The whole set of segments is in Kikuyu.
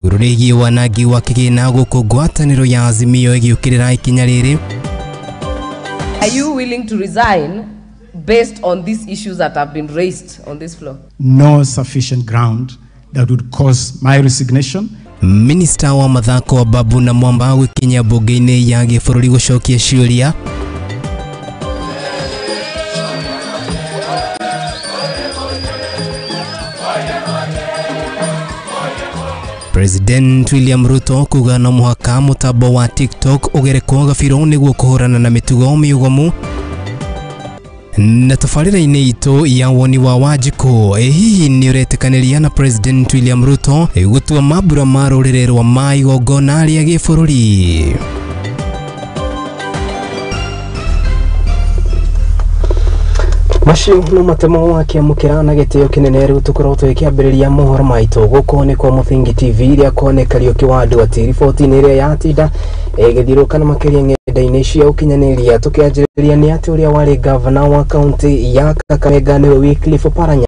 Igũrũ rĩgiĩ wanangi wa kĩgĩna gũkũ ngwatanĩro ya Azimio ĩgĩũkĩrĩra ikinya rĩrĩ. Are you willing to resign based on these issues that have been raised on this floor? No sufficient ground that would cause my resignation. Minista wa mathako wa Babu na Mwamba gũkinya mbunge-inĩ ya gĩbũrũri gũcokia ciũria. President William Ruto kuga no mũhaka mũtambo wa TikTok ũgerekwo gabiro nĩguo kũhũrana na mĩtugo mĩũgomu. Na tabarĩra-inĩ itũ ya woni wa Wanjikũ, hihi nĩ ũretĩkanĩria na President William Ruto gũtua mambura ma rũrĩrĩ rwa ma igongona rĩa gĩbũrũri? Macio no matemo akĩamũkĩra na gĩtĩo kĩnene rĩu tũkorwo tũgĩkĩambĩrĩria mohoro maitũ gũkũ nĩ kwa Mũthingi TV iria kuone Kariũki wa andũ atĩ riboti-inĩ ĩrĩa yatinda ĩgĩthiũrũrũka na makĩria ng'enda-inĩ cia ũkinyanĩria. Tũkĩanjĩrĩria nĩ atĩ ũrĩa warĩ gavana wa kaunti ya Kakamega nĩwe Wycliffe Oparanya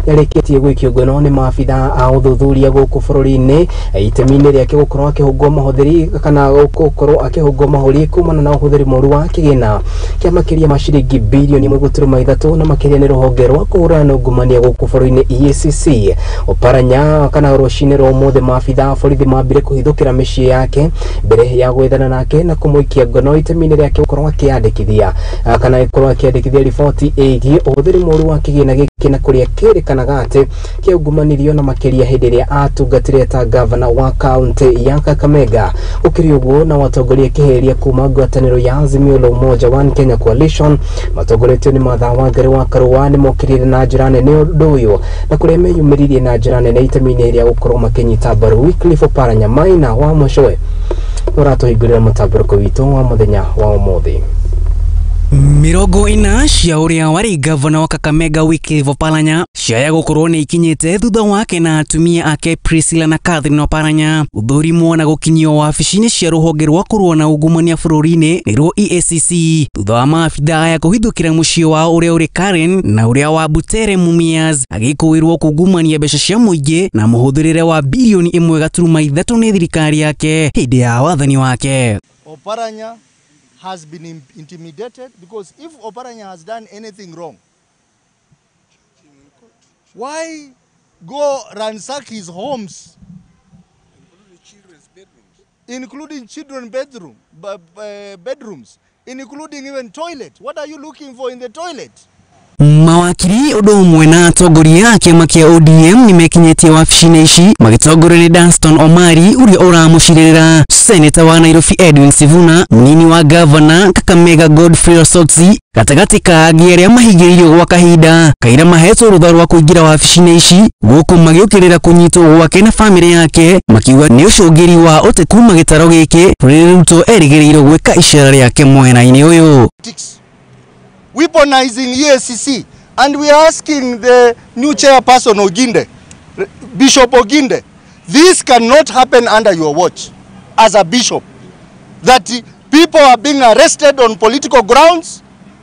nĩarĩkĩtie gwĩkio ngono nĩ maabitha a ũthuthuria gũkũ bũrũri-inĩ itemi-inĩ rĩake gũkorwo akĩhũngwo mahũthĩri kana gũkorwo akĩhũngwo mahũri kumana na ũhũthĩri mũru wa kĩgĩna kĩa makĩria ma ciringi bilioni 1.3 na makĩria nĩ rũhonge rwa kũhũrana na ungumania gũkũ bũrũri-inĩ EACC. Oparanya kana rũcinĩ rwa ũmũthĩ maabitha a borithi mambire kũhithũkĩra mĩciĩ yake mbere ya gwethana nake na kũmũikia ngono itemi-inĩ rĩake gũkorwo akĩandĩkithia kana gũkorwo akĩandĩkithia riboti ĩgiĩ ũhũthĩri mũru wa kĩgĩna gĩkĩ na kũrĩa kĩrĩkanaga atĩ kĩaungumanirio na makĩria hĩndĩ ĩrĩa atungatĩre ta gavana wa kaunti ya Kakamega. Gũkĩrĩ ũguo na watongoria kĩhĩria kuma ngwatanĩro ya Azimio la Umoja One Kenya Coalition matongoretio nĩ Martha Wangari wa Karũa nĩmokĩrĩire na njĩra nene ũndũ ũyũ na kũrĩa meyumĩririe na njĩra nene itemi-inĩ rĩa gũkorwo makĩnyita mbaru Wycliffe Oparanya. Maina wa Mũcoe ũratũhingũrĩra mũtambũrũko witũ wa mũthenya wa ũmũthĩ. 40 cia ũrĩa warĩ gavana wa Kakamega Wycliffe Oparanya ciaya gũkorwo nĩ ikinyĩte thutha wake na atumia ake Priscilla na Catherine Oparanya gũthũrimwo na gũkinyio wabici-inĩ cia rũhonge rwa kũrũa na ungumania bũrũri-inĩ nĩruo EACC thutha wa maabitha aya kũhithũkĩra mũciĩ wao ũrĩa ũrĩ Karen na ũrĩa wa Butere Mumias agĩkũĩrwo kungumania mbeca cia mũingĩ na mũhũthĩrĩre wa bilioni 1.3 nĩ thirikari yake hĩndĩ ya wathani wake. Oparanya has been intimidated because if Oparanya has done anything wrong, why go ransack his homes, including children's bedrooms, including even toilet? What are you looking for in the toilet? Mawakiri ũndũ ũmwe na atongoria a kĩama kĩa ODM nĩmekinyĩtie wabici-inĩ ici magĩtongorio nĩ Danstan Omari ũrĩa ũramũcirĩrĩra, Seneta wa Nairobi Edwin Sifuna, mũnini wa gavana Kakamega Godfrey Osotsi gatagatĩ ka angĩ arĩa mahingĩrĩirio gwa kahinda kaira mahetwo rũtha rwa kũingĩra wabici-inĩ ici gũkũ magĩũkĩrĩra kũnyitwo gwake na bamĩrĩ yake makiuga nĩ ũcũngĩri wa ũteti kuma gĩtaro gĩkĩ rĩrĩa Ruto erĩgĩrĩirwo gwĩka icera rĩake mwena-inĩ ũyũ. Weaponizing EACC, and we are asking the new chairperson Oginde, Bishop Oginde, this cannot happen under your watch as a bishop, that people are being arrested on political grounds,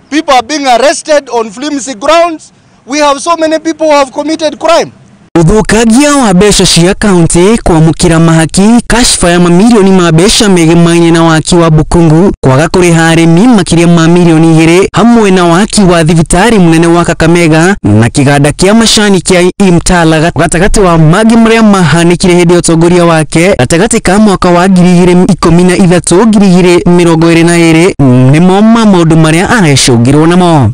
people are being arrested on flimsy grounds. We have so many people who have committed crime. Ũthũkangia wa mbeca cia kaunti kwamũkĩra mahaki kashfa ya mamirioni ma mbeca megemaine na waki wa Bukungu kwaga kũrĩha arĩmi makĩria ma milioni 2 hamwe na waki wa thibitarĩ mũnene wa Kakamega na kĩganda kĩa macani kĩa Imtala gatagatĩ wa mangĩ marĩa mahanĩkire hĩndĩ ya ũtongoria wake gatagatĩ ka mwaka wa 2013 2022 nĩmo ma maũndũ marĩa arecũngĩrwo namo.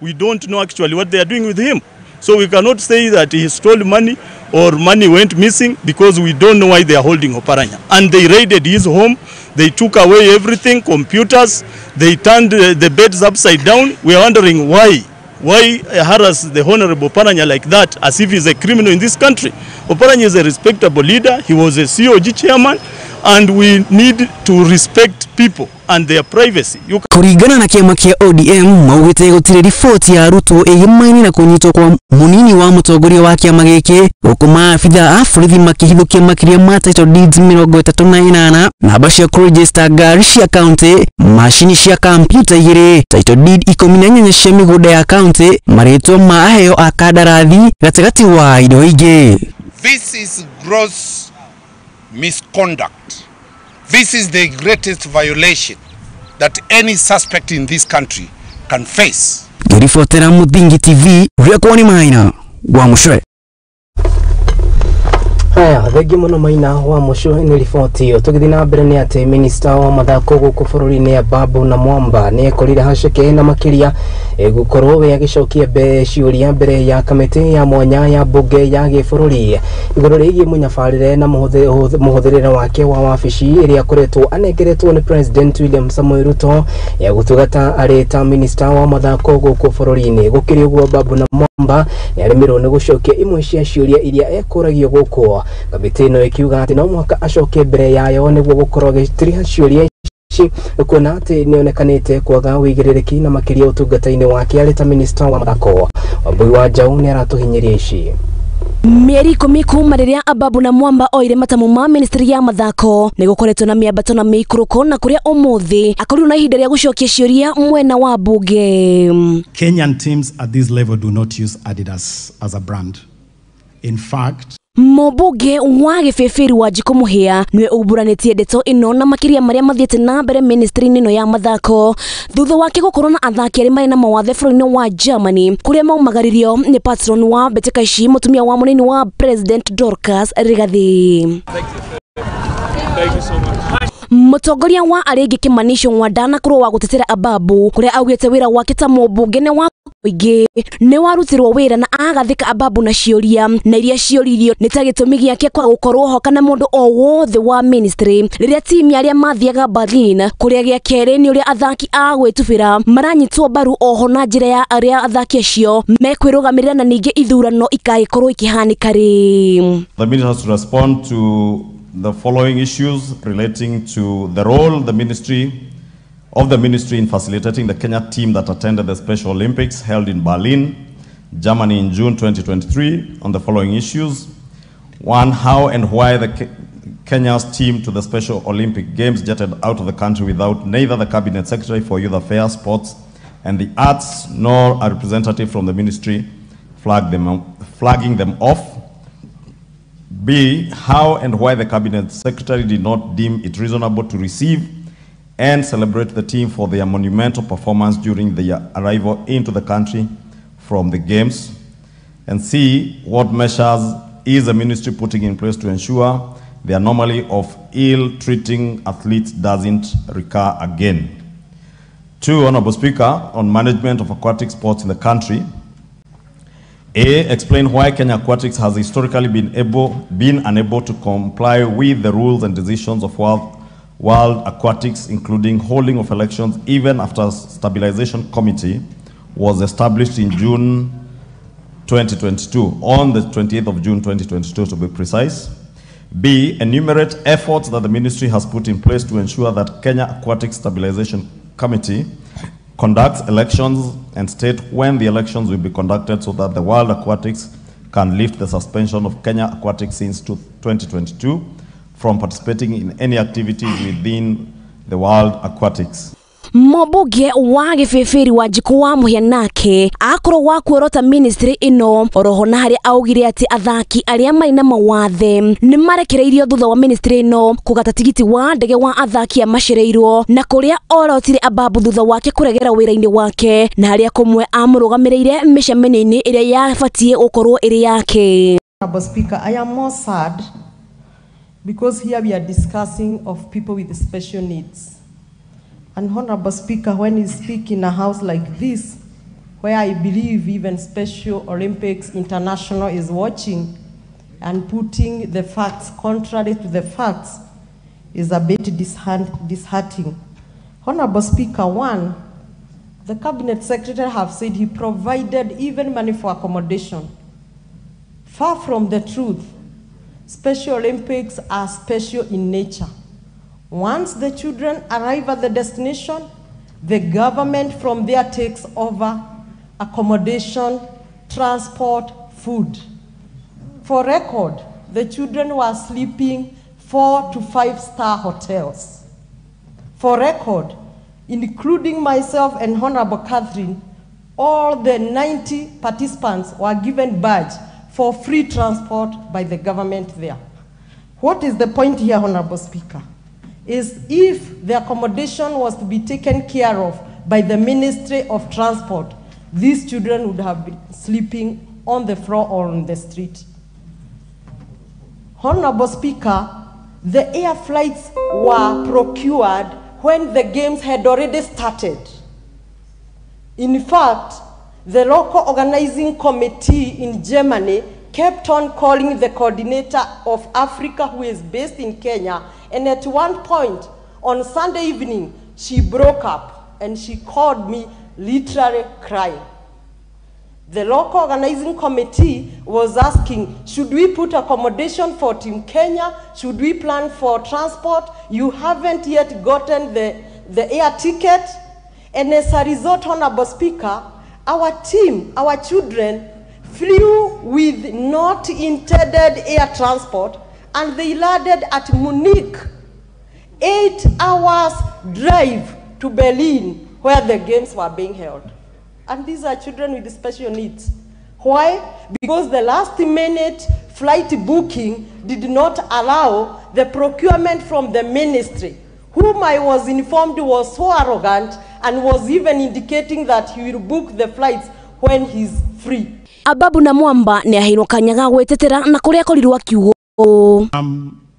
We don't know actually what they are doing with him. So we cannot say that he stole money or money went missing because we don't know why they are holding Oparanya. And they raided his home, they took away everything, computers, they turned the beds upside down. We are wondering why. Why harass the Honorable Oparanya like that, as if he's a criminal in this country? Oparanya is a respectable leader, he was a COG chairman, and we need to respect people and their privacy. Kũringana na kĩama kĩa ODM maugĩte gũtirĩ riboti ya Ruto ĩgĩmaine na kũnyitwo kwa mũnini wa mũtongoria wa kĩama gĩkĩ gũkũ maabitha a borithi makĩhithũkia makĩria ma title deeds 38 namba cia kũrĩgĩsta ngari cia kaunti, macini cia kampiuta 2, title deed 18 cia mĩgũnda ya kaunti, marĩtwa ma aheo a kandarathi gatagatĩ wa indo ingĩ. This is gross misconduct. This is the greatest violation that any suspect in this country can face. Ngiribotera Muthingi TV, rĩakwa nĩ Maina wa Mũcwe. Haya, thengiũ mũno Maina wa Mũcwe nĩ riboti ĩyo. Tũgĩthiĩ na mbere nĩ atĩ minista wa mathako gũkũ bũrũri-inĩ Ababu na Mwamba nĩ ekorire haceke na makĩria gũkorwo we agĩcokia ciũria mbere ya kamĩtĩ ya mwanya ya mbunge ya gĩbũrũri igũrũ rĩgiĩ mũnyabarĩre na mũhũthĩrĩre wake wa wabici ĩrĩa akoretwo anengeretwo nĩ President William Samoei Ruto ya gũtungata arĩ ta minista wa mathako gũkũ bũrũri-inĩ. Gũkĩrĩ ũguo Ababu na Mwamba nĩ aremirwo nĩ gũcokia imwe cia ciũria iria ekũragio gũkũ. Kamĩtĩ ĩno ĩkiuga atĩ no mũhaka acoke mbere yayo nĩguo gũkorwo agĩtiriha ciũria ici kuona atĩ nĩonekanĩte kwaga ũigĩrĩrĩki na makĩria ũtungata-inĩ wake arĩ ta minista wa mathako. Wambui wa Njaũ nĩ aratũhinyĩria ici. Mĩeri 10 kuma rĩrĩa Ababu na Mwamba oire matamu ma ministry ya mathako nĩ gũkoretwo na mĩambato na mĩikũrũko na kũrĩa ũmũthĩ akorirwo na ihinda rĩa gũcokia ciũria mwena wa mbunge. Kenyan teams at this level do not use Adidas as a brand. In fact, Mũmbunge wa Gĩbĩbĩri Wanjikũ Mũhĩa nĩwe umbũranĩtie ndeto ĩno na makĩria marĩa mathiĩte na mbere ministry-inĩ ĩno ya mathako thutha wake gũkorwo na athaki arĩa marĩ na mawathe bũrũri-inĩ wa Germany kũrĩa maumagaririo nĩ patron wa mbĩtĩka ici mũtumia wa mũnini wa President Dorcas Rigathi. Mũtongoria wa arĩa angĩ Kimani Ichung'wa ndanakorwo wa gũtetera Ababu kũrĩa augĩte wĩra wake ta mũmbunge nĩ wa mũingĩ nĩ warutirwo wĩra na agathĩka Ababu na ciũria na iria ciũririo nĩ ta gĩtũmi gĩake kwaga gũkorwo ho kana mũndũ o wothe wa ministry rĩrĩa timu arĩa mathiaga Berlin kũrĩa gĩa kerĩ nĩ ũrĩa athaki a gwĩtubĩra maranyitwo mbaru oho na njĩra ya arĩa athaki acio mekwĩrũgamĩrĩra na ningĩ ithurano ikagĩkorwo ikĩhanĩka rĩ. The minister has to respond to the following issues relating to the role the ministry of the ministry in facilitating the Kenya team that attended the Special Olympics held in Berlin, Germany in June 2023 on the following issues. 1, how and why the Kenya's team to the Special Olympic Games jetted out of the country without neither the Cabinet Secretary for Youth Affairs, Sports and the Arts nor a representative from the ministry flagging them off. B, how and why the Cabinet Secretary did not deem it reasonable to receive and celebrate the team for their monumental performance during their arrival into the country from the Games. And C, what measures is the ministry putting in place to ensure the anomaly of ill-treating athletes doesn't recur again? 2, Honorable Speaker, on management of aquatic sports in the country. A, explain why Kenya Aquatics has historically been unable to comply with the rules and decisions of World Aquatics, including holding of elections even after Stabilization Committee was established in June 2022, on the 28th of June 2022 to be precise. B, enumerate efforts that the ministry has put in place to ensure that Kenya Aquatics Stabilization Committee conducts elections and state when the elections will be conducted so that the World Aquatics can lift the suspension of Kenya Aquatics since 2022 from participating in any activity within the World Aquatics. Mũmbunge wa Gĩbĩbĩri Wanjikũ wa Mũhĩa nake akorwo wa kuorota ministry ĩno oroho na harĩa augire atĩ athaki arĩa marĩ na mawathe nĩ marekereirio thutha wa ministry ĩno kũgata tigiti wa ndege wa athaki a macereirwo na kũrĩa orotire Ababu thutha wake kũregera wĩra-inĩ wake na harĩa kũmwe amũrũgamĩrĩire mĩcemanio-inĩ ĩrĩa yabatiĩ gũkorwo ĩrĩ yake. Honorable Speaker, I am more sad because here we are discussing of people with special needs. And Honorable Speaker, when you speak in a house like this, where I believe even Special Olympics International is watching and putting the facts contrary to the facts is a bit disheartening. Honorable Speaker, one, the Cabinet Secretary have said he provided even money for accommodation. Far from the truth, Special Olympics are special in nature. Once the children arrive at the destination, the government from there takes over accommodation, transport, food. For record, the children were sleeping 4 to 5 star hotels. For record, including myself and Honorable Catherine, all the 90 participants were given badge for free transport by the government there. What is the point here, Honorable Speaker? Is if the accommodation was to be taken care of by the Ministry of Transport, these children would have been sleeping on the floor or on the street. Honorable Speaker, the air flights were procured when the games had already started. In fact, the local organizing committee in Germany kept on calling the coordinator of Africa, who is based in Kenya, and at one point on Sunday evening, she broke up and she called me literally crying. The local organizing committee was asking, should we put accommodation for Team Kenya? Should we plan for transport? You haven't yet gotten the air ticket. And as a result, Honorable Speaker, our team, our children, flew with not intended air transport, and they landed at Munich, 8 hours drive to Berlin, where the games were being held. And these are children with special needs. Why? Because the last minute flight booking did not allow the procurement from the ministry, whom I was informed was so arrogant and was even indicating that he will book the flights when he's free. Ababu Namwamba nĩ aheirwo kanya ga gwĩtetera na kũrĩa akorirwo akiuga.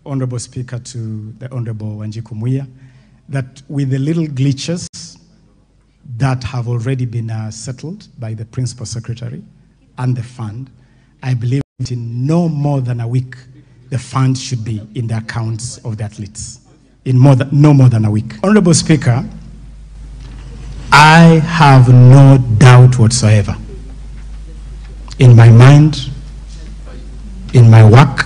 Honorable Speaker, to the Honorable Wanjiku Muia, that with the little glitches that have already been settled by the Principal Secretary and the fund, I believe in no more than a week, the fund should be in the accounts of the athletes. In no more than a week. Honorable Speaker, I have no doubt whatsoever in my mind, in my work,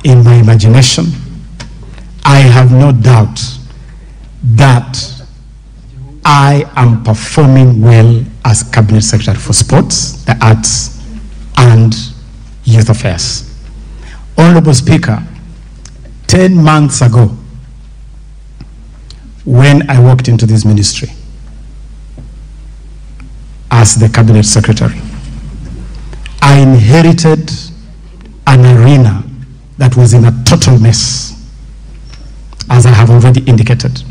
in my imagination, I have no doubt that I am performing well as Cabinet Secretary for Sports, the Arts, and Youth Affairs. Honorable Speaker, 10 months ago, when I walked into this ministry as the Cabinet Secretary, I inherited an arena that was in a total mess, as I have already indicated.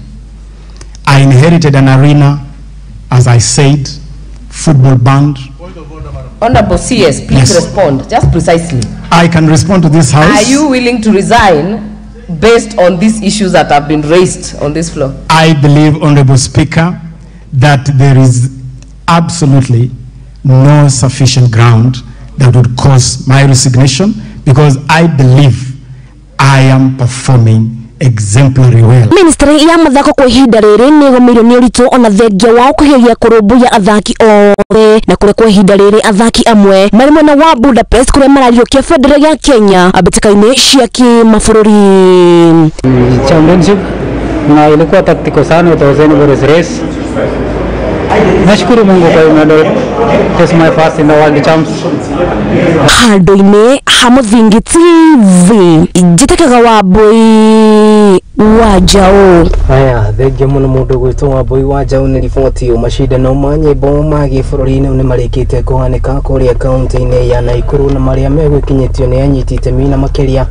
I inherited an arena, as I said, football band. Honorable CS, please respond, just precisely. I can respond to this House. Are you willing to resign based on these issues that have been raised on this floor? I believe, Honorable Speaker, that there is absolutely no sufficient ground that would cause my resignation, because I believe I am performing exemplary well. Ministry ya mathako kwa ihinda rĩrĩ nĩ ĩgũmĩirwo nĩ ũritũ ona thengia wao kũhiũhia kũrũmbũiya athaki othe, na kũrĩa kwa ihinda rĩrĩ athaki amwe marĩ mwena wa Budapest kũrĩa marariũkia bendera ya Kenya mbĩtĩka-inĩ cia kĩmabũrũri. Championship na ilikuwa tactical sana, it was anybody's race. Nashukuru Mungu kwa hiyo medal. This is my first in the world champs. Handũ-inĩ ha Mũthingi TV, njĩtĩkaga Wambui wa Njaũ. Aya, thengia mũno mũndũ gwĩtwo Wambui wa Njaũ nĩ riboti. Macindano ma nyĩmbo ma gĩbũrũri-inĩ nĩ marĩkĩte kũhanĩka kũrĩa kaunti-inĩ ya Naikuru, na marĩa megwĩkinyĩtio nĩ anyiti itemi na makĩria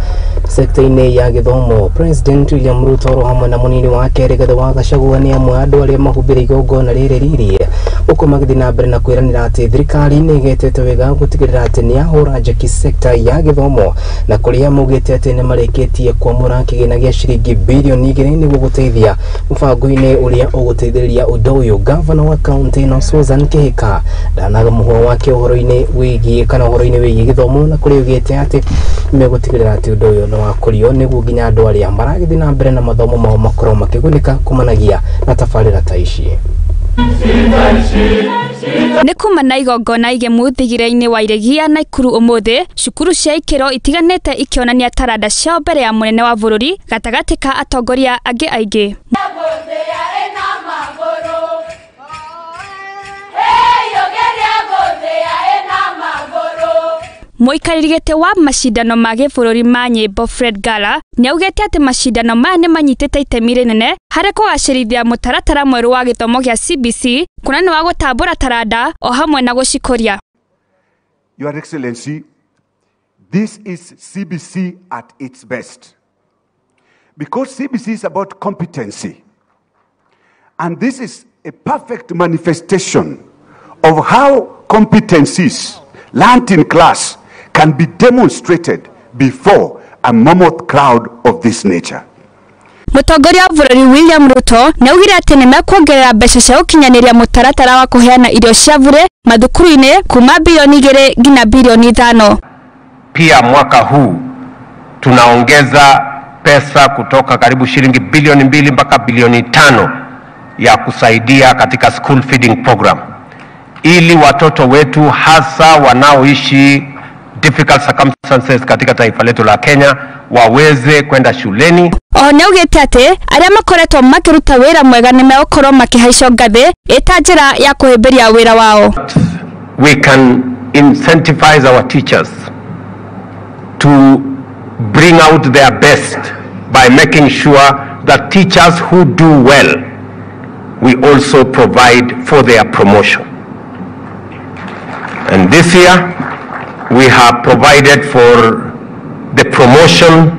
sekta-inĩ ya gĩthomo. President William Ruto oro hamwe na mũnini wake Rigathĩ wa Gachagua nĩ amwe a andũ arĩa mahumbĩire igongona rĩrĩ rĩrĩ, huku magĩthiĩ na mbere na kwĩranĩra atĩ thirikari nĩ ĩgetete wega gũtigĩrĩra atĩ nĩ yahũra njeki sekta ya gĩthomo, na kũrĩa maugĩte atĩ nĩ marĩkĩtie kwamũra kĩgĩna gĩa ciringi bilioni 2 nĩguo gũteithia mũbango-inĩ ũrĩa ũgũteithĩrĩria ũndũ ũyũ. Gavana wa kaunti ĩno Susan Kihika ndanaga mũhwa wake ũhoro-inĩ wĩgiĩ kana ũhoro-inĩ wĩgiĩ gĩthomo, na kũrĩa augĩte atĩ megũtigĩrĩra atĩ ũndũ ũyũ nĩ wakũrio nĩguo nginya andũ arĩa maragĩthiĩ na mbere na mathomo mao makorwo makĩgunĩka kumanagia na tabarĩra ta ici. Nĩ kuma na igongona igemu thigira-inĩ wa Iregia Naikuru ũmũthĩ, cukuru cia ikĩro itiganĩte ikĩonania taranda ciao mbere ya mũnene wa bũrũri gatagatĩ ka atongoria angĩ aingĩ. Mũikarĩri gĩtĩ wa macindano ma gĩbũrũri ma nyĩmbo Fred Gala nĩaugĩte atĩ macindano maya nĩmanyitĩte itemi rĩnene harĩ kũgacĩrithia mũtaratara mwerũ wa gĩthomo gĩa CBC kuona nĩ wa gũtambũra taranda o hamwe na gũcikũria. Your Excellency, This is CBC at its best. Because CBC is about competency. And this is a perfect manifestation of how competencies learned in class can be demonstrated before a mammoth crowd of this nature. Mũtongoria wa bũrũri William Ruto nĩaugire atĩ nĩmekuongerera mbeca cia gũkinyanĩria mũtaratara wa kũheana irio cia bure mathukuru-inĩ kuma bilioni 2 nginya bilioni 5. Pia mwaka huu tunaongeza pesa kutoka karibu shilingi bilioni 2 mpaka bilioni 5 ya kusaidia katika school feeding program ili watoto wetu hasa wanaoishi difficult circumstances katika taifa letu la Kenya waweze kwenda shuleni. Oho nĩaugĩte atĩ arĩa makoretwo makĩruta wĩra mwega nĩmegũkorwo makĩhaicio ngathĩ ĩta njĩra ya kũhĩmbĩria wĩra wao. We can incentivize our teachers to bring out their best by making sure that teachers who do well, we also provide for their promotion. And this year, we have provided for the promotion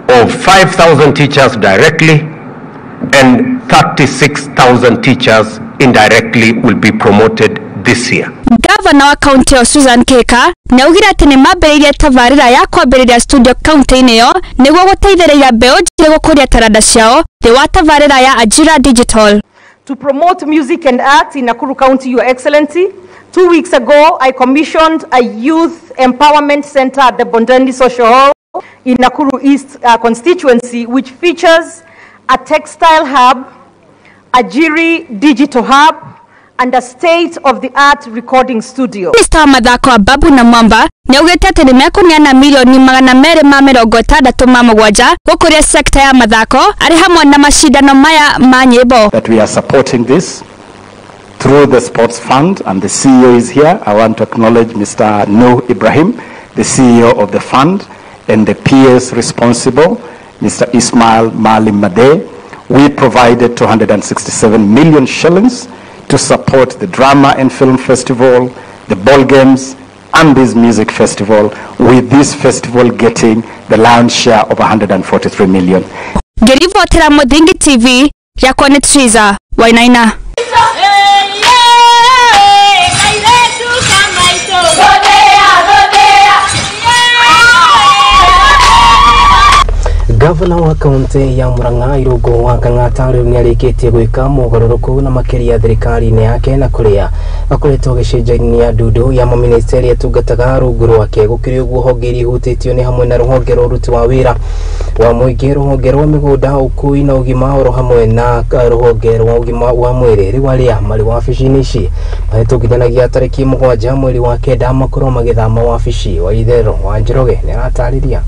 of 5,000 teachers directly and 36,000 teachers indirectly will be promoted this year. Gavana wa kaunti ya Susan Kihika nĩaugire atĩ nĩmambĩrĩirie tabarĩra ya kwambĩrĩria studio kaunti-inĩ ĩyo nĩguo gũteithĩrĩria mbeũ njĩthĩ gũkũria taranda ciao thĩ wa tabarĩra ya Ajira Digital. To promote music and arts in Nakuru County, Your Excellency, 2 weeks ago I commissioned a youth empowerment center at the Bondeni Social Hall in Nakuru East constituency, which features a textile hub, a Jiri digital hub, and a state-of-the-art recording studio. Minista wa mathako Ababu Namwamba nĩaugĩte atĩ nĩmekũneana milioni 267 gũkũria sekta ya mathako arĩ hamwe na macindano maya ma nyĩmbo. That we are supporting this through the sports fund, and the CEO is here. I want to acknowledge Mr. Nuh Ibrahim, the CEO of the fund, and the PS responsible, Mr. Ismail Malim Made. We provided 267 million shillings to support the Drama and Film Festival, the ball games, and this music festival, with this festival getting the lion's share of 143 million. Ngĩribotera Mũthingi TV, yakwa nĩ Triza Wainaina. Gavana wa kaunti ya Murang'a Irungu wa Kang'ata rĩu nĩarĩkĩtie gwĩka mogarũrũku na makĩria thirikari-inĩ yake na kũrĩa akoretwo agĩcenjania ndundu ya maminista ĩrĩa ĩtungataga rungu rwake. Gũkĩrĩ ũguo honge iria ihutĩtio nĩ hamwe na rũhonge rwa ũruti wa wĩra wa mũingĩ, rũhonge rwa mĩgũnda, ũkui na ũgima, oro hamwe na rũhonge rwa ũgima wa mwĩrĩ. Rĩu arĩa marĩ wabici-inĩ ici mahĩtũkithanagia tarĩki 7 mweri wa 9 makorwo magĩthama wabici. Waitherero wa Njoroge nĩaratarĩria.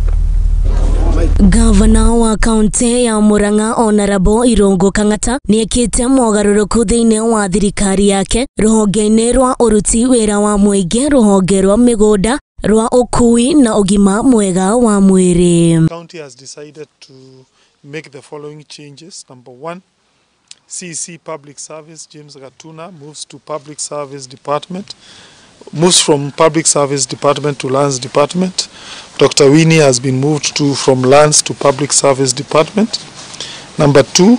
Gavana wa kaunti ya Murang'a Honorable Irungu Kang'ata nĩekĩte mogarũrũku thĩinĩ wa thirikari yake rũhonge-inĩ rwa ũruti wĩra wa mũingĩ, rũhonge rwa mĩgũnda, rwa ũkui na ũgima mwega wa mwĩrĩ. County has decided to make the following changes. Number one, CEC Public Service James Gatuna moves to Public Service Department. Moves from Public Service Department to Lands Department. Dr. Winnie has been moved from Lands to Public Service Department. Number two,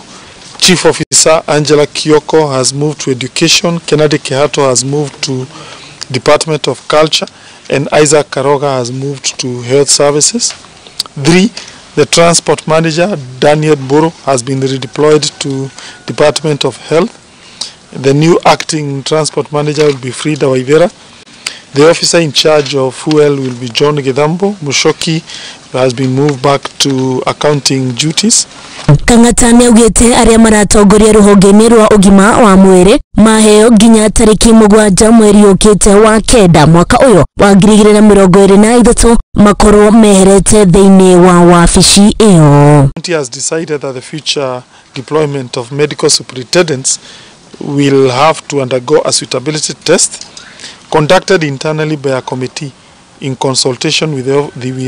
Chief Officer Angela Kioko has moved to Education. Kennedy Kehato has moved to Department of Culture, and Isaac Karoga has moved to Health Services. 3, the Transport Manager Daniel Boro has been redeployed to Department of Health. The new acting Transport Manager will be Frida Waivera. The officer in charge of fuel will be John Githambo. Mushoki has been moved back to accounting duties. Kang'ata nĩaugĩte arĩa maratongoria rũhonge-inĩ rwa ũgima wa mwĩrĩ maheo nginya tarĩki 7 mweri ũkĩte wa 9 mwaka ũyũ wa 2023 makorwo meherete thĩinĩ wa wabici ĩyo. County has decided that the future deployment of medical superintendents will have to undergo a suitability test conducted internally by a committee in consultation with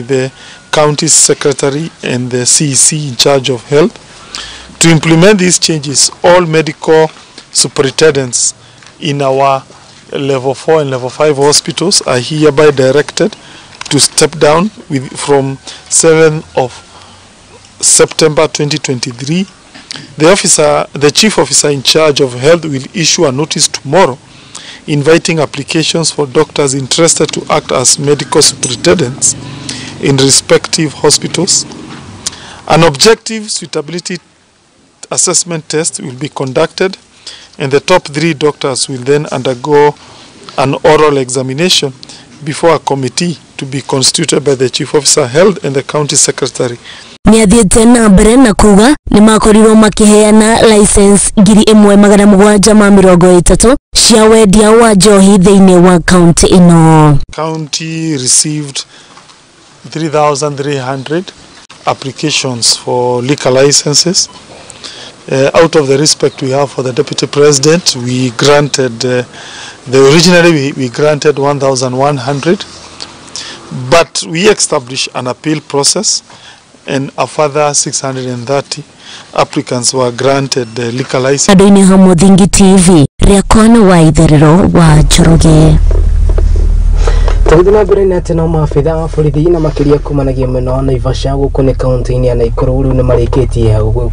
the county secretary and the CEC in charge of health. To implement these changes, all medical superintendents in our level 4 and level 5 hospitals are hereby directed to step down from 7th of September 2023. The chief officer in charge of health will issue a notice tomorrow inviting applications for doctors interested to act as medical superintendents in respective hospitals. An objective suitability assessment test will be conducted, and the top 3 doctors will then undergo an oral examination before a committee to be constituted by the chief officer health and the county secretary. Nĩathiĩte na mbere na kuga nĩmakorirwo makĩheana license 1730 cia wendia wa njohi thĩinĩ wa county ĩno. County received 3,300 applications for liquor licenses. Out of the respect we have for the deputy president, we granted originally we granted 1,100, but we established an appeal process, and a further 630 applicants were granted the liquor license. Andũ-inĩ ha Mũthingi TV, Rĩakwa wa Itherero wa Njoroge. Tũgĩthiĩ na mbere nĩ atĩ no maabitha a borithi na makĩria kumanagia mwena wa Naivasha gũkũ nĩ kaũntĩ-inĩ ya Naikuru rĩu nĩmarĩkĩtie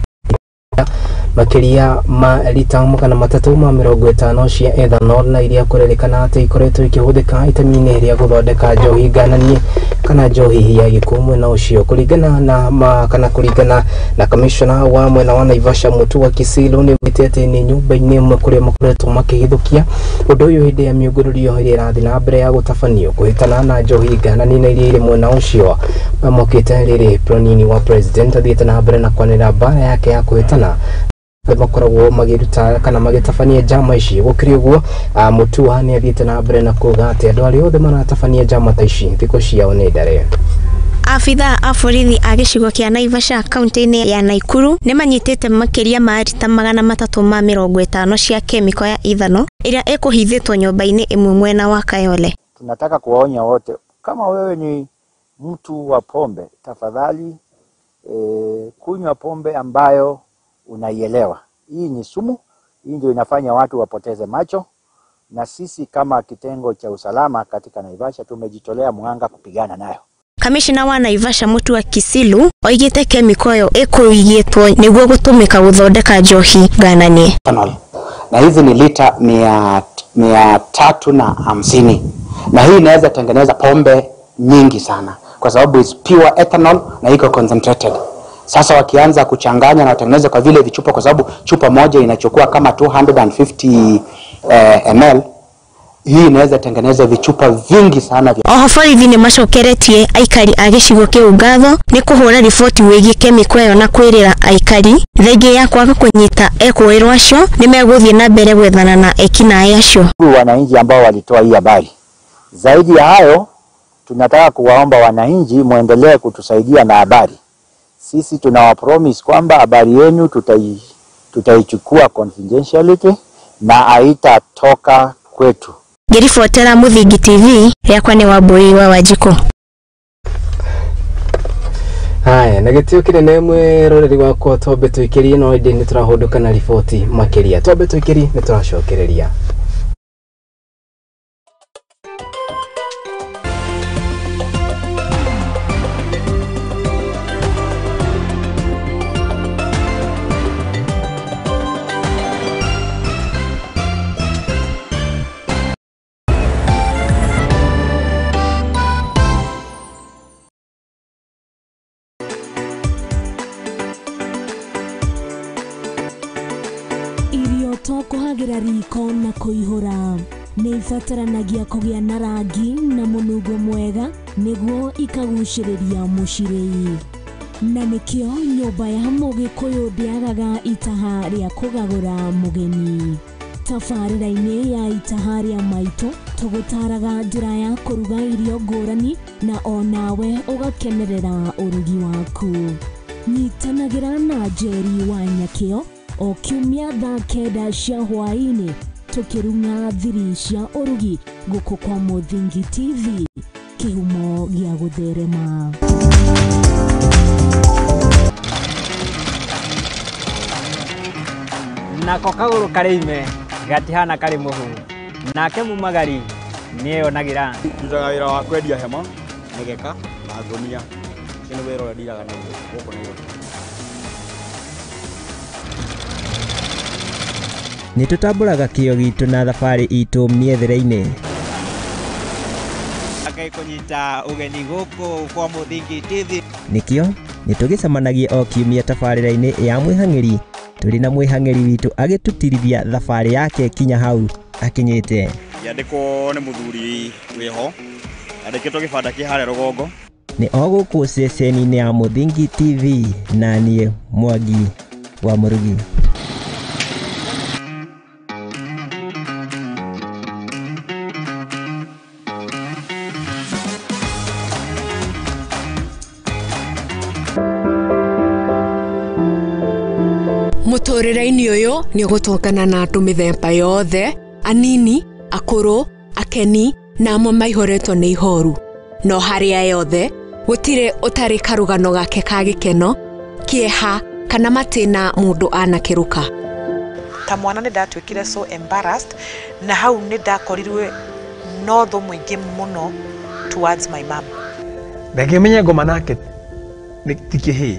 makĩria ma lita 350 cia ethanol na iria kũrerĩkana atĩ ikoretwo ikĩhũthĩka itemi-inĩ rĩa gũthondeka njohi ngananie kana njohi ya gĩkũyũ mwena ũcio. Kũringana na kana kũringana na kamishona wa mwena wa Naivasha Mutua Kisilu nĩ augĩte atĩ nĩ nyũmba-inĩ ĩmwe kũrĩa makoretwo makĩhithũkia ũndũ ũyũ hĩndĩ ya mĩũngũrũrio ĩrĩa ĩrathiĩ na mbere ya gũtabanio kũhĩtana na njohi ngananie na iria irĩ mwena ũcio. Mamokĩte rĩrĩ pronini wa president athiĩte na mbere na kwanĩrĩra mbara yake ya kũhĩtana makoragwo magĩruta kana magĩtabania njama ici. Gũkĩrĩ ũguo, Mutua nĩ athiĩte na mbere na kuga atĩ andũ arĩa othe maratabania njama ta ici thikũ ciao nĩ ndare. Abithaa a borithi a gĩcigo kĩa Naivasha kaunti-inĩ ya Naikuru nĩ manyitĩte makĩria ma rita 350 cia kemiko ya ethano ĩrĩa ĩkũhithĩtwo nyũmba-inĩ ĩmwe mwena wa Kayole. Tunataka kuwaonya wote, kama wewe ni mtu wa pombe, tafadhali kunywa pombe ambayo unaielewa. Hii ni sumu, hii ndio inafanya watu wapoteze macho, na sisi kama kitengo cha usalama katika Naivasha tumejitolea muhanga kupigana nayo. Kamishna wa Naivasha Mutua Kisilu oigite kemiko ĩyo ĩkũigĩtwo nĩguo gũtũmĩka gũthondeka njohi ngananie. Na hizi ni lita 350, na hii inaweza tengeneza pombe nyingi sana kwa sababu is pure ethanol na iko concentrated. Sasa wakianza kuchanganya na watengeneze kwa vile vichupa, kwa sababu chupa moja inachukua kama 250 ml. Hii inaweza tengeneza vichupa vingi sana vya. Oho borithi nĩ macokeretie aikari a gĩcigo kĩu ngatho nĩ kũhũra riboti wĩgiĩ kemiko ĩyo na kwĩrĩra aikari thengia ya kwaga kũnyita ekũĩrwo acio nĩ megũthiĩ na mbere gwethana na ekinaĩ acio. Wananchi ambao walitoa hii habari. Zaidi ya hayo, tunataka kuwaomba wananchi muendelee kutusaidia na habari. Sisi tunawapromise kwamba habari yenu tutaichukua confidentiality na haitatoka kwetu. Ngĩribotera Mũthingi TV, yakwa nĩ Wambui wa Wanjikũ. Haya, na gĩtĩo kĩnene mwĩroreri wakwa, twambe tũikĩrie no ĩndĩ nĩ tũrahũndũka na riboti makĩria. Twambe tũikĩrie nĩ tũracokereria. Kuhagira riko na kuihura nĩ ibataranagia kũgĩa na rangi na mũnungo mwega nĩguo ikagucĩrĩria mũcirĩi, na nĩkĩo nyũmba ya Mũgĩkũyũ ndĩagaga itaha rĩa kũgagũra mũgeni. Tabarĩra-inĩ ya itaha rĩa maitũ tũgũtaraga njĩra ya kũruga irio ngũrani na onawe ũgakenerera ũrugi waku. Nyitanagĩra na Njeri wa Nyakĩo o kiumia thaa 9 cia hwaĩ-inĩ tũkĩrung'a thiri cia ũrugi gũkũ kwa Mũthingi TV, kĩhumo gĩa gũtherema. Nako kagũrũ karĩ ime gatihana karĩ mũhu, nake mumagari nĩeyonagĩra. Ndutaga wĩra wa kwendia hema Mĩgeka na ngũnia. Ũcio nĩ wĩra ũrĩa ndiraga naguo gũkũ Nairobi. Nĩ tũtambũraga kĩo gitũ na thabarĩ itũ mĩethere-inĩ. Ngai kũnyita ũgeni gũkũ kwa Mũthingi TV. Nĩkĩo nĩ tũgĩcemanagia o kiumia tabarĩra-inĩ ya mwĩhang'ĩri tũrĩ na mwĩhang'ĩri witũ agĩtũtirithia thabarĩ yake kinya hau akinyĩte. Yandĩkwo nĩ mũthuri wĩho andĩkĩtwo gĩbanda kĩ harĩa rũgongo. Nĩ o gũkũ ceceni-inĩ ya Mũthingi TV na niĩ Mwangi wa Mũrugi. Mũtũrĩre-inĩ ũyũ nĩ ũgũtũngana na andũ mĩthemba yothe, anini, akũrũ, akeni na amwe maihũrĩtwo nĩ ihoru. No harĩa yothe, gũtirĩ ũtarĩ karũgano gake ka gĩkeno, kĩeha kana matĩna mũndũ anakĩrũka. Ta mwana nĩ ndatuĩkire so embarrassed na hau nĩ ndakorirwe no thũ mũingĩ mũno towards my mom. Reke menye ngoma nake ti kĩhĩĩ.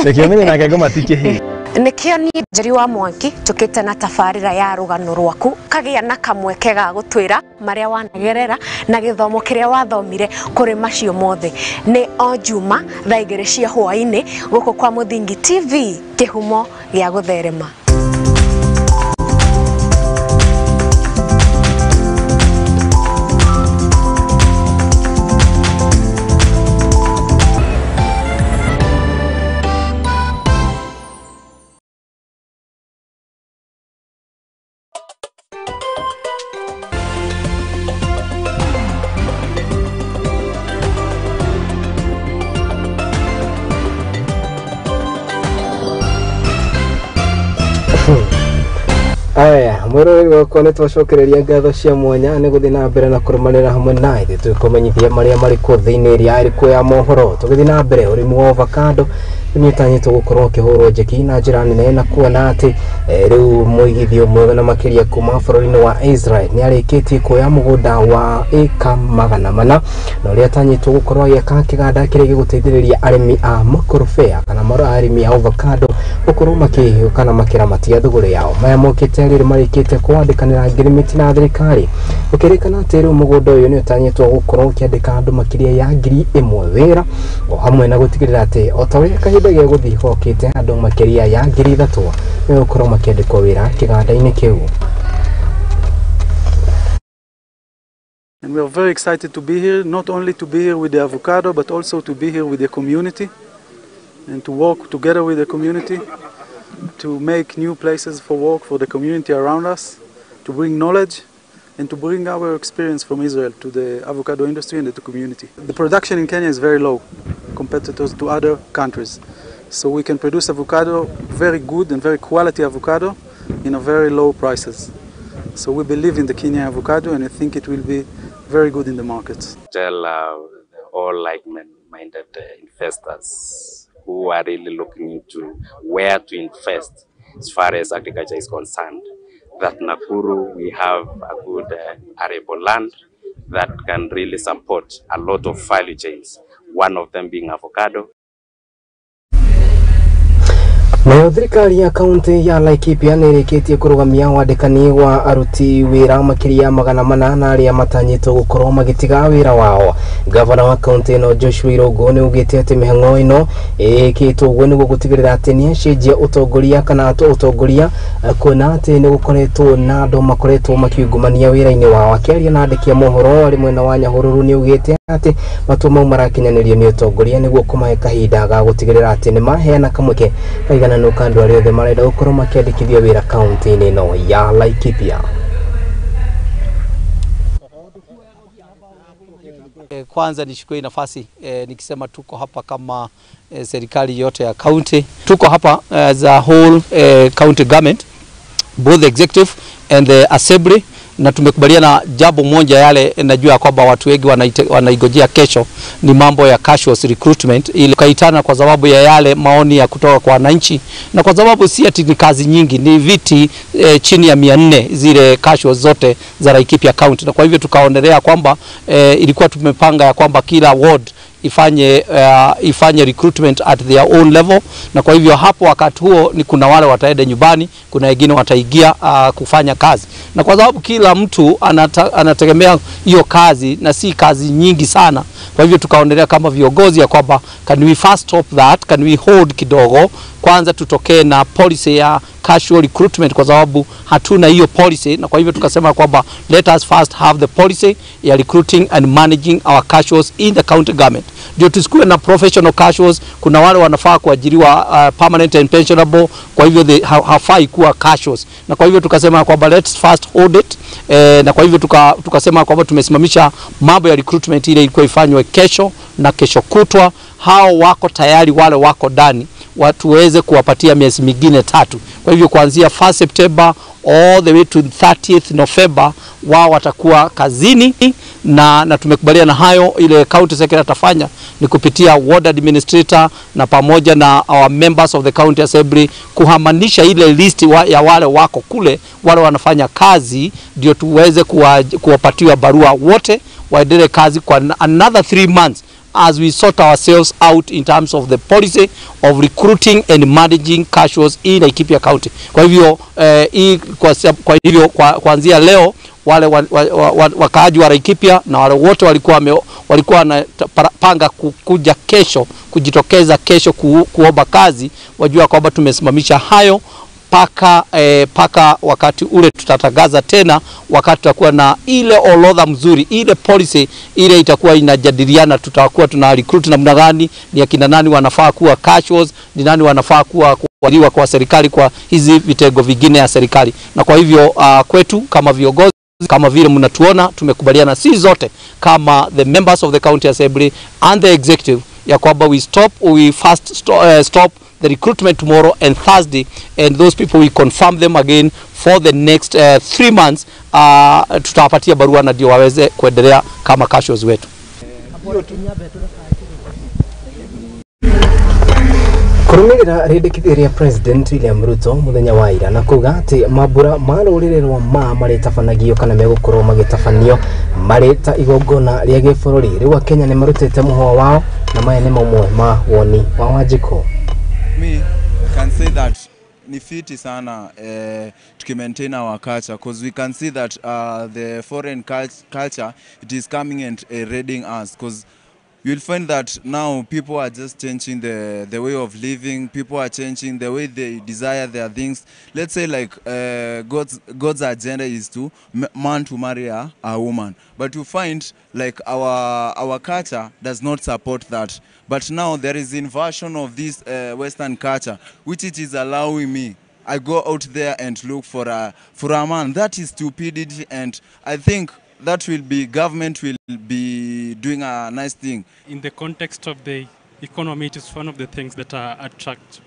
Reke menye nake ngoma ti kĩhĩĩ. Nĩkĩo niĩ Njeri wa Mwangi tũkĩte na tabarĩra ya rũgano rwaku kagĩa na kamweke ga gũtwĩra marĩa wanagerera na gĩthomo kĩrĩa wathomire kũrĩ macio mothe. Nĩ o Juma thaa 2 cia hwaĩ-inĩ gũkũ kwa Mũthingi TV, kĩhumo gĩa gũtherema. Aya, mwĩroreri wakwa nĩ twacokereria ngatho cia mwanya nĩ gũthiĩ na mbere na kũrũmanĩra hamwe na ithuĩ tũkũmenyithia marĩa marĩ kuo thĩinĩ ĩrĩa ĩrĩ kuo ya mohoro. Tũgĩthiĩ na mbere, ũrĩmi wa avocado nĩ ũtanyĩtwo gũkorwo ũkĩhũrwo njeki na njĩra nene na kuona atĩ rĩu mũigithio mwega na makĩria kuma bũrũri-inĩ wa Israel nĩ arĩkĩtie kuoya mũgũnda wa ĩka 400 na ũrĩa atanyĩtwo gũkorwo agĩaka kĩganda kĩrĩa gĩgũteithĩrĩria arĩmi a makorobea kana arĩmi a avocado gũkorwo makĩhiũka na makĩramatia thũgũrĩ yao. Maya mokĩte rĩrĩ marĩkĩte kwandĩkanĩra ngirimiti na thirikari gũkĩrĩkana atĩ rĩu mũgũnda ũyũ nĩ ũtanyĩtwo gũkorwo ũkĩandĩka andũ makĩria ya 1000 wĩra o hamwe na gũtigĩrĩra atĩ o ta ũrĩa kahinda gegũthiĩ gokĩte andũ makĩria ya 3000 nĩgũkorwo makĩandĩkwo wĩra kĩganda-inĩ kĩu. And we are very excited to be here, not only to be here with the avocado, but also to be here with the community and to work together with the community to make new places for work for the community around us, to bring knowledge and to bring our experience from Israel to the avocado industry and to the community. The production in Kenya is very low compared to other countries. So we can produce avocado, very good and very quality avocado, in a very low prices. So we believe in the Kenya avocado and I think it will be very good in the markets. Tell all like-minded investors who are really looking into where to invest as far as agriculture is concerned, that Nakuru, we have a good arable land that can really support a lot of value chains, one of them being avocado. Nayo thirikari ya kaunti ya Laikipia nĩ ĩrĩkĩtie kũrũgamia wandĩkani wa aruti wĩra makĩria 400 na arĩa matanyĩtwo gũkorwo magĩtiga wĩra wao. Gavana wa kaunti ĩno Joshua Irũngũ nĩ augĩte atĩ mĩhang'o ĩno ĩkĩtwo ũguo nĩguo gũtigĩrĩra atĩ nĩ acenjia ũtongoria kana ũtongoria kuona atĩ nĩ gũkoretwo na andũ makoretwo makiungumania wĩra-inĩ wao. Akĩaria na andĩki a mohoro arĩ mwena wa Nyahururu nĩ augĩte atĩ matua mau marakinyanĩrio nĩ ũtongoria nĩguo kũmahe kahinda ga gũtigĩrĩra atĩ nĩ maheana kamweke kaigana nuka andũ arĩa othe marenda gũkorwo makĩandĩkithio wĩra kaunti-inĩ ĩno ya Laikipia. Kwanza nichukue nafasi nikisema tuko hapa kama serikali yote ya county. Tuko hapa as a whole county government, both the executive and the assembly, Na tumekubaliana jambo moja yale najua kwamba watu wengi wanaigojea kesho ni mambo ya casual recruitment, ili kaitana kwa sababu ya yale maoni ya kutoka kwa wananchi, na kwa sababu si ati ni kazi nyingi, ni viti chini ya 400 zile casual zote za Laikipia County. Na kwa hivyo tukaonelea kwamba ilikuwa tumepanga ya kwamba kila ward ifanye recruitment at their own level, na kwa hivyo hapo wakati huo ni kuna wale wataenda nyumbani, kuna wengine wataingia kufanya kazi, na kwa sababu kila mtu anategemea hiyo kazi na si kazi nyingi sana. Kwa hivyo tukaonelea kama viongozi ya kwamba can we first stop that, can we hold kidogo kwanza, tutokee na policy ya casual recruitment kwa sababu hatuna hiyo policy. Na kwa hivyo tukasema kwamba let us first have the policy ya recruiting and managing our casuals in the county government, ndio tusikuwe na professional casuals. Kuna wale wanafaa kuajiriwa permanent and pensionable, kwa hivyo hafai kuwa casuals. Na kwa hivyo tukasema kwamba let's first hold it, na kwa hivyo tukasema kwamba tumesimamisha mambo ya recruitment ile ilikuwa ifanywe kesho na kesho kutwa. Hao wako tayari, wale wako ndani watuweze kuwapatia miezi mingine 3. Kwa hivyo kuanzia 1 September all the way to 30th November wao watakuwa kazini, na tumekubaliana hayo. Ile county secretary atafanya ni kupitia ward administrator na pamoja na our members of the county assembly kuhamanisha ile list ya wale wako kule, wale wanafanya kazi, ndio tuweze kuwapatia barua wote waendelee kazi kwa another 3 months as we sort ourselves out in terms of the policy of recruiting and managing casuals in Laikipia County. Kwa hivyo kuanzia leo wale wakaaji wa Laikipia na wale wote walikuwa wanapanga kuja kesho, kujitokeza kesho kuomba kazi, wajua kwamba tumesimamisha hayo paka wakati ule tutatangaza tena, wakati tutakuwa na ile orodha mzuri, ile policy ile itakuwa inajadiliana, tutakuwa tuna recruit namna gani, ni akina nani wanafaa kuwa casuals, ni nani wanafaa kuwa kuajiriwa kwa serikali kwa hizi vitengo vingine ya serikali. Na kwa hivyo kwetu kama viongozi, kama vile mnatuona, tumekubaliana si zote kama the members of the county assembly and the executive ya kwamba we first stop the recruitment tomorrow and Thursday, and those people we confirm them again for the next 3 months. Tutawapatia barua na ndio waweze kuendelea kama casuals wetu. Kurumirira rĩndĩkithia President William Ruto muthenya wa ira na kuga ati mambura ma rũrĩrĩ rwa Maa marĩtabanagio kana megũkorwo magĩtabanio marĩ ta igongona rĩa gĩbũrũri. Rĩu Akenya nĩ marutĩte mũhũa wao, na maya nĩ mamwe ma woni wa Wanjikũ. Me can say that ni fiti sana tukimaintain our culture, because we can see that the foreign culture, it is coming and raiding us, because you'll find that now people are just changing the way of living. People are changing the way they desire their things. Let's say like God's agenda is to man to marry a woman, but you find like our culture does not support that. But now there is inversion of this Western culture, which it is allowing me. I go out there and look for a man. That is stupidity, and I think that will be, government will be doing a nice thing. In the context of the economy, it is one of the things that attract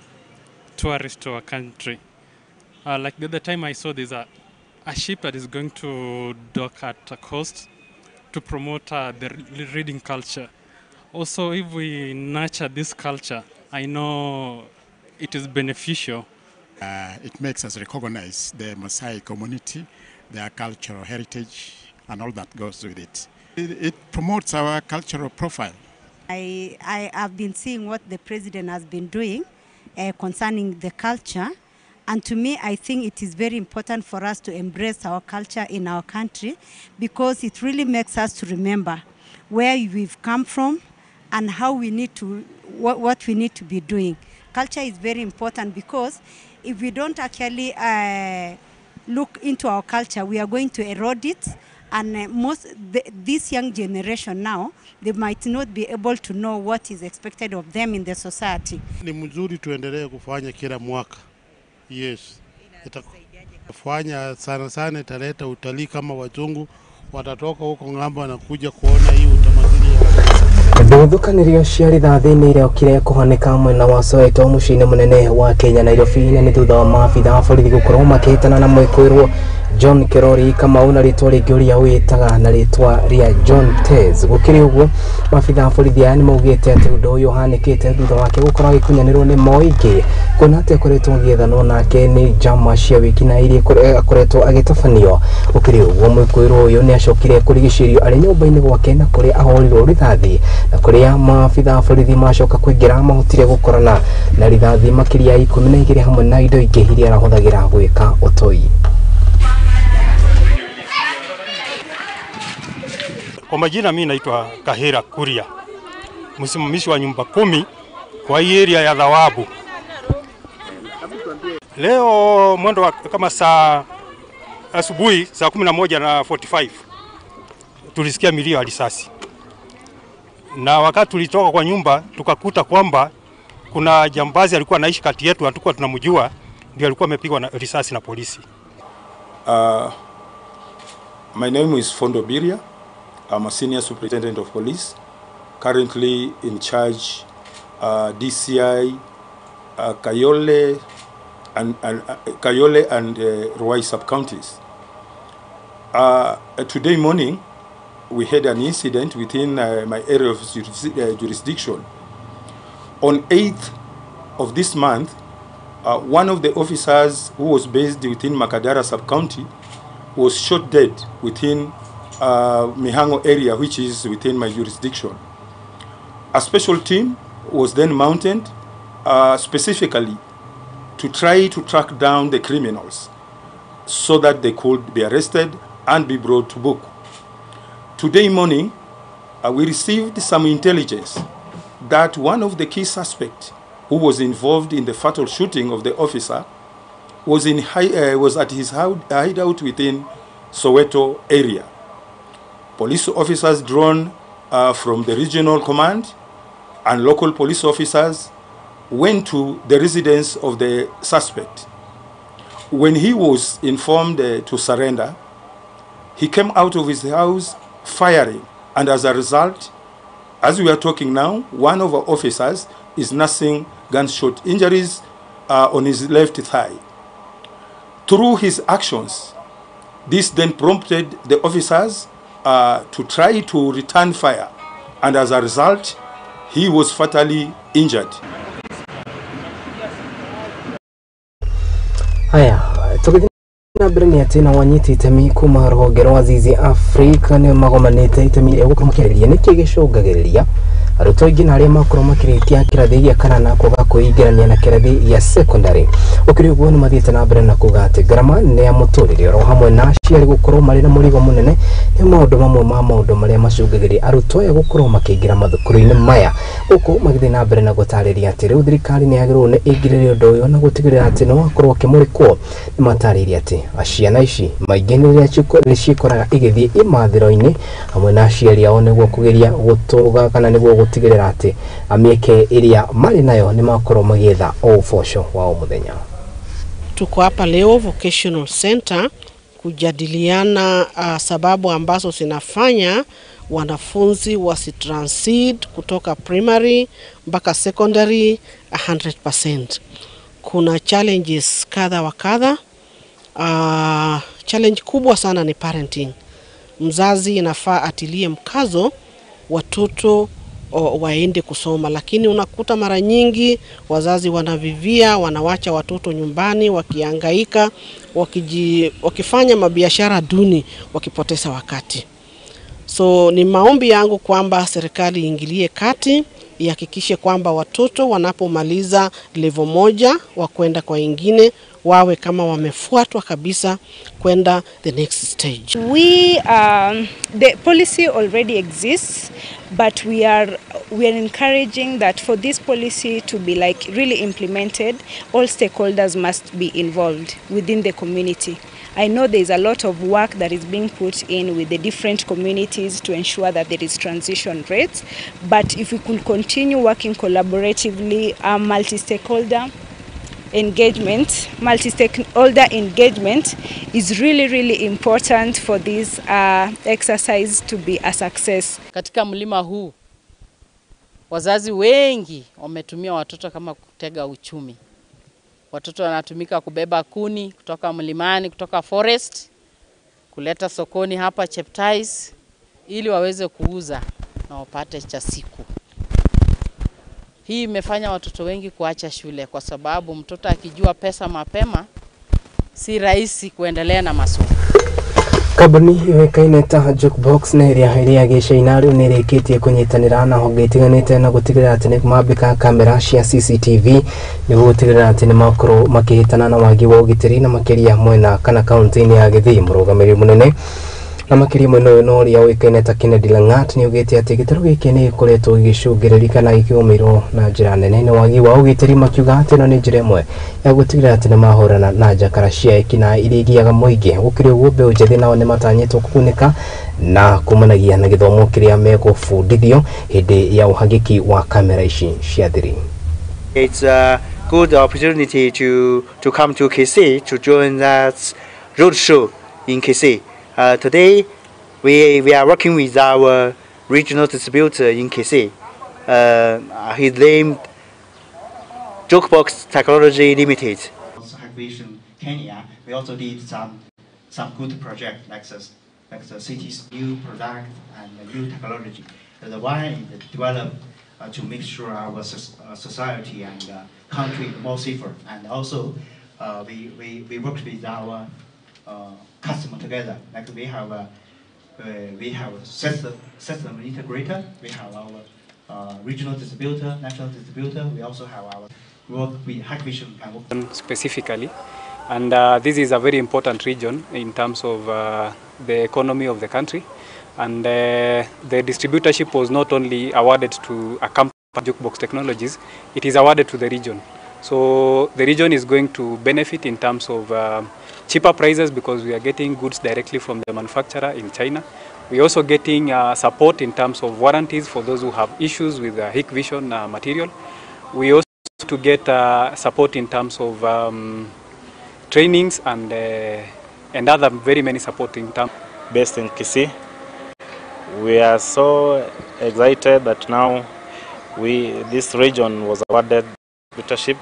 tourists to our country. Like the other time I saw there's a ship that is going to dock at a coast to promote the reading culture. Also, if we nurture this culture, I know it is beneficial. It makes us recognize the Maasai community, their cultural heritage, and all that goes with it. It promotes our cultural profile. I have been seeing what the president has been doing concerning the culture, and to me I think it is very important for us to embrace our culture in our country, because it really makes us to remember where we've come from and how we need to, what we need to be doing. Culture is very important, because if we don't actually look into our culture, we are going to erode it. And this young generation now, they might not be able to know what is expected of them in the society. Ni mzuri tuendelee kufanya kila mwaka. Yes. Fanya sana sana, italeta utalii kama wazungu watatoka huko ng'ambo wanakuja kuona hii utamaduni. Nduthũkanĩrio cia rithathi nĩ irokire kũhanĩka mwena wa Soweto mũciĩ-inĩ mũnene wa Kenya Nairobi, na nĩ thutha wa maabitha a borithi gũkorwo makĩhĩtana na mwĩkũĩrwo John Kerori Kamau na rĩtwa rĩngĩ ũrĩa wĩtaga na rĩtwa rĩa John Tez. Gũkĩrĩ ũguo, maabitha a borithi aya nĩ maugĩte atĩ ũndũ ũyũ ũhanĩkĩte thutha wake gũkorwo agĩkunyanĩrwo nĩ mũingĩ, kuona atĩ akoretwo agĩethanwo nake nĩ njama cia wĩkinaĩ iria akoretwo agĩtabanio. Gũkĩrĩ ũguo, mwĩkũĩrwo ũyũ nĩ acokire kũrigicĩrio arĩ nyũmba-inĩ gwake na kũrĩa ahũrirwo rithathi, na kũrĩa maabitha a borithi macoka kũingĩra mahotire gũkorana na rithathi makĩria ya 12 hamwe na indo ingĩ iria arahũthagĩra gwĩka ũtoi. Kwa majina mimi naitwa Kahira Kuria, msimamizi wa nyumba 10 kwa hii area ya Thawabu. Leo mwendo wa kama saa asubuhi saa 11:45 tulisikia milio ya risasi. Na wakati tulitoka kwa nyumba tukakuta kwamba kuna jambazi alikuwa anaishi kati yetu, hatukuwa tunamjua, ndio alikuwa amepigwa na risasi na polisi. My name is Fondo Biria. I'm a senior superintendent of police, currently in charge DCI Kayole and Kayole and Ruai sub-counties. Today morning, we had an incident within my area of jurisdiction. On 8th of this month, one of the officers who was based within Makadara sub-county was shot dead within Mihango area, which is within my jurisdiction. A special team was then mounted specifically to try to track down the criminals so that they could be arrested and be brought to book. Today morning, we received some intelligence that one of the key suspects who was involved in the fatal shooting of the officer was, was at his hideout within Soweto area. Police officers drawn from the regional command and local police officers went to the residence of the suspect. When he was informed to surrender, he came out of his house firing, and as a result, as we are talking now, one of our officers is nursing gunshot injuries on his left thigh. Through his actions, this then prompted the officers to try to return fire, and as a result, he was fatally injured. Haya, tũgĩthiĩ na mbere nĩ atĩ na wanyiti itemi kuma rũhonge rwa Zizi Africa nĩ magomanĩte itemi rĩa gũkorwo makĩarĩrĩria nĩkĩ gĩcũngagĩrĩria arutwo aingĩ na arĩa makorwo makĩrĩkia kĩrathi gĩa kanana kwaga kwĩingĩrania na kĩrathi gĩa secondary. Gũkĩrĩ ũguo nĩ mathiĩte na mbere na kuga atĩ ngarama nene ya mũtũrĩre oro hamwe na aciari gũkorwo marĩ na mũrigo mũnene nĩ maũndũ mamwe ma maũndũ marĩa macũngagĩrĩria arutwo aya gũkorwo makĩingĩra mathukuru-inĩ maya, gũkũ magĩthiĩ na mbere na gũtarĩria atĩ rĩu thirikari nĩ yagĩrĩirwo nĩ ĩingĩrĩre ũndũ ũyũ na gũtigĩrĩra atĩ nĩ wakorwo ũkĩmũrĩkwo. Nĩ matarĩirie atĩ ciana ici maingĩ nĩ ciĩkoraga igĩthiĩ imathĩro-inĩ hamwe na aciari ao nĩguo kũgeria gũtũga kana nĩguo gũtigĩrĩra atĩ mĩeke ĩrĩa marĩ nayo nĩ makorwo magĩetha o ũboco wa o mũthenya. Tuko hapa leo Vocational Center kujadiliana sababu ambazo zinafanya wanafunzi wasitransit kutoka primary mpaka secondary 100%. Kuna challenges kadha wa kadha. Challenge kubwa sana ni parenting. Mzazi inafaa atilie mkazo watoto waende kusoma, lakini unakuta mara nyingi wazazi wanavivia, wanawacha watoto nyumbani wakihangaika, wakifanya mabiashara duni, wakipoteza wakati. So ni maombi yangu kwamba serikali iingilie kati, ihakikishe kwamba watoto wanapomaliza level moja wa kwenda kwa ingine wawe kama wamefuatwa kabisa kwenda the next stage. The policy already exists, but we are encouraging that for this policy to be like really implemented, all stakeholders must be involved within the community. I know there is a lot of work that is being put in with the different communities to ensure that there is transition rates, but if we could continue working collaboratively, multi-stakeholder engagement is really, really important for this exercise to be a success. Katika mlima huu wazazi wengi wametumia watoto kama kutega uchumi. Watoto wanatumika kubeba kuni kutoka mlimani, kutoka forest, kuleta sokoni hapa Cheptais ili waweze kuuza na wapate cha siku. Hii imefanya watoto wengi kuacha shule kwa sababu mtoto akijua pesa mapema si rahisi kuendelea na masomo. Kambuni yũĩkaine ta Jukebox na ĩrĩa ĩrĩ ya gĩcaina rĩu nĩ ĩrĩkĩtie kũnyitanĩra na honge itiganĩte na gũtigĩrĩra atĩ nĩ mambĩka kamera cia CCTV nĩguo gũtigĩrĩra atĩ nĩ makorwo makĩhĩtana na wagi wa ũgitĩri na makĩria mwena kana kaunti-inĩ ya Gĩthii. Mũrũgamĩrĩri mũnene na makĩria mwena ũyũ na ũrĩa ũĩkaine ta Kennedy Langat nĩ augĩte atĩ gĩtarũ gĩkĩ nĩ gĩkoretwo gĩgĩcũngĩrĩria kana gĩkĩgũmĩrwo na njĩra nene nĩ wagi wa ũgitĩri, makiuga atĩ ĩno nĩ njĩra ĩmwe ya gũtigĩrĩra atĩ nĩ mahũrana na njakara cia ekinaĩ iria igiaga mũingĩ. Gũkĩrĩ ũguo, mbeũ njĩthĩ nao nĩ matanyĩtwo kũgunĩka na kumanagia na gĩthomo kĩrĩa megũbundithio hĩndĩ ya ũhagĩki wa kamera ici cia thiri. It's a good opportunity to come to Kisii to join that road show in Kisii. Today, we are working with our regional distributor in Kisii. His name, Jukebox Technology Limited. Also, Hikvision Kenya, we also did some good project like the city's new product and the new technology. The one is developed to make sure our society and country more safer. And also, we worked with our customer together. Like we have a system integrator, we have our regional distributor, national distributor. We also have our work with Hikvision specifically, and this is a very important region in terms of the economy of the country. And the distributorship was not only awarded to a company, Jukebox Technologies, it is awarded to the region. So the region is going to benefit in terms of cheaper prices because we are getting goods directly from the manufacturer in China. We are also getting support in terms of warranties for those who have issues with the Hikvision material. We also to get support in terms of trainings and other very many support in terms. Based in Kisii, we are so excited that now this region was awarded leadership.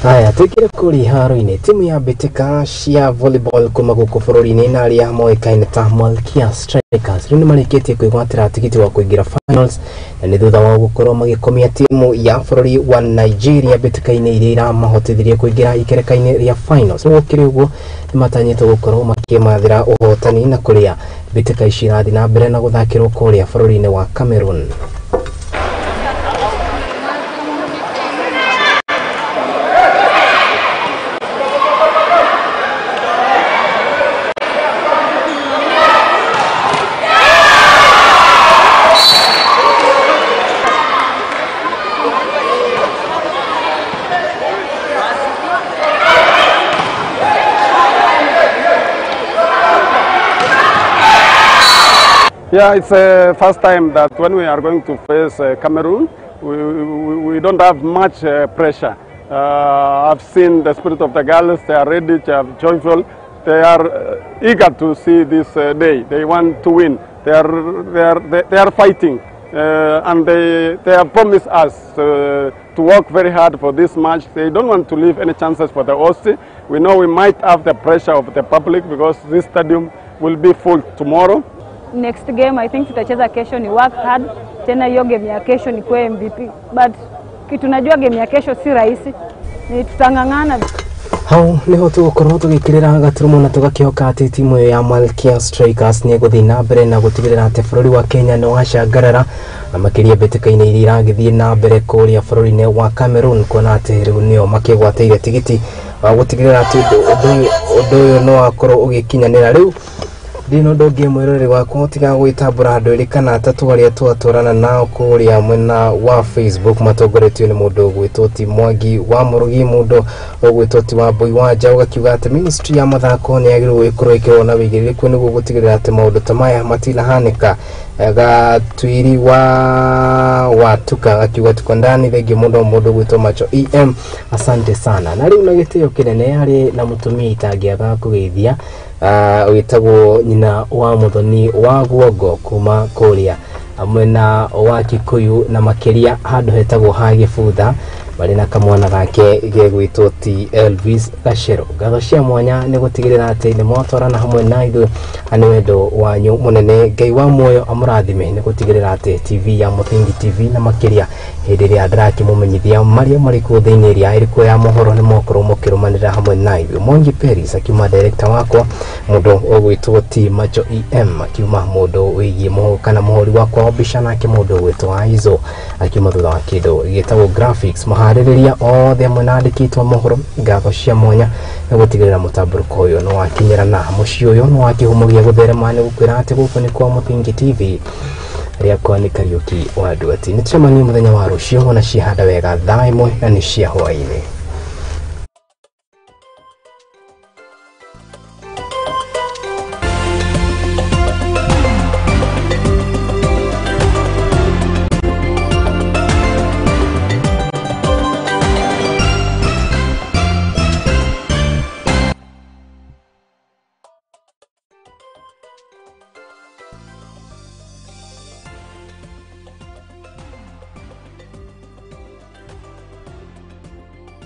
Haya, tuikire kũrĩa iharo-inĩ, timu ya mbĩtĩka cia volleyball kuma gũkũ bũrũri-inĩ na arĩa moĩkaine ta Malkia Strikers rĩu nĩmarĩkĩtie kwĩgwatĩra tigiti wa kũingĩra finals, na nĩ thutha wa gũkorwo magĩkomia timu ya bũrũri wa Nigeria mbĩtĩka-inĩ iria iramahotithirie kũingĩra ikereka-inĩ rĩa finals. Gũkĩrĩ ũguo, nĩmatanyĩtwo gũkorwo makĩmathĩra ũhotani na kũrĩa mbĩtĩka ici irathiĩ na mbere na gũthakĩrwo kũrĩa bũrũri-inĩ wa Cameroon. Yeah, it's the first time that when we are going to face Cameroon, we don't have much pressure. I've seen the spirit of the girls. They are ready, they are joyful, they are eager to see this day. They want to win. They are fighting, and they have promised us to work very hard for this match. They don't want to leave any chances for the host. We know we might have the pressure of the public because this stadium will be full tomorrow. Next game I think tutacheza kesho ni work hard tena, hiyo game ya kesho ni kwa MVP, but kitu najua game ya kesho si rahisi, ni tutang'ang'ana. Hau niho tugukorwo tugikirira gaturumo na tugakihoka ati timu ya Malkia Strikers ni ĩgũthiĩ na mbere na gũtigĩrĩra atĩ bũrũri wa Kenya nĩ wacangarara na makĩria mbĩtĩka-inĩ iria iragĩthiĩ na mbere kũrĩa bũrũri-inĩ wa Cameroon, kuona atĩ rĩu nĩo makĩgwatĩire tigiti wa gũtigĩrĩra atĩ ũndũ ũyũ no wakorwo ũgĩkinyanĩra. Rĩu ndino ndũngĩ mwĩroreri wakwa tiga gwĩtambũra andũ erĩ kana atatũ arĩa twatwarana nao kũrĩa mwena wa Facebook matongoretio nĩ mũndũ ũgwĩtwo ti Mwangi wa Mũrugi, mũndũ ũgwĩtwo ti wa Mbui wa Nja, ũgakiuga atĩ ministry ya mathako nĩ yagĩrĩirwo gũkorwo ĩkĩrwo na wĩigĩrĩrĩku nĩguo gũtigĩrĩra atĩ maũndũ ta maya matinahanĩka. Gatwiri wa Watuka akiuga tuko ndani thengi mũno mũndũ ũgwĩtwo Macho EM, asante sana. Na rĩu na gĩtĩo kĩnene harĩ na mũtumia itangĩaga kũgeithia wĩtagwo nyina wa Muthoni wa Guongo kuma kũrĩa Mwena wa Kikuyu na makiria handũ hetagwo ha Gĩbutha marĩ na kamwana gake gegwĩtwo ti Elvis Gachero. Ngatho cia mwanya nĩ gũtigĩrĩra atĩ nĩ mwatwarana hamwe na ithuĩ nĩ wendo wanyu mũnene. Ngai wa muoyo amũrathime nĩ gũtigĩrĩra atĩ TV ya Mũthingi TV na makĩria hĩndĩ ĩrĩa ndĩrakĩmũmenyithia marĩa marĩ kuo thĩinĩ ĩrĩa ĩrĩ ya mohoro nĩ mwakorwo mũkĩrũmanĩrĩra hamwe na ithuĩ. Mwangi Peris akiuma director wakwa, mũndũ ũgwĩtwo T Macho EM akiuma mũndũ wĩgiĩ mũhũ kana mũhũri wakwa wa mbica, nake mũndũ ũgwĩtwo Aizo akiuma thutha wa kĩndũ gĩtagwo graphics. Maharĩrĩria othe amwe na andĩkĩtwo mohoro, ngatho cia mwanya nĩ gũtigĩrĩra mũtambũrũko ũyũ nĩ wakinyĩrana mũciĩ ũyũ nĩ wa kĩhumo gĩa gũtherema nĩ gũkwĩra atĩ gũkũ nĩ kwa Mũthingi TV. Rĩakwa nĩ Kariũki wa Nduati. Nĩ tũcemanie mũthenya wa rũciũ ona ciahanda wega thaa 1 na nĩ cia hwaĩ-inĩ.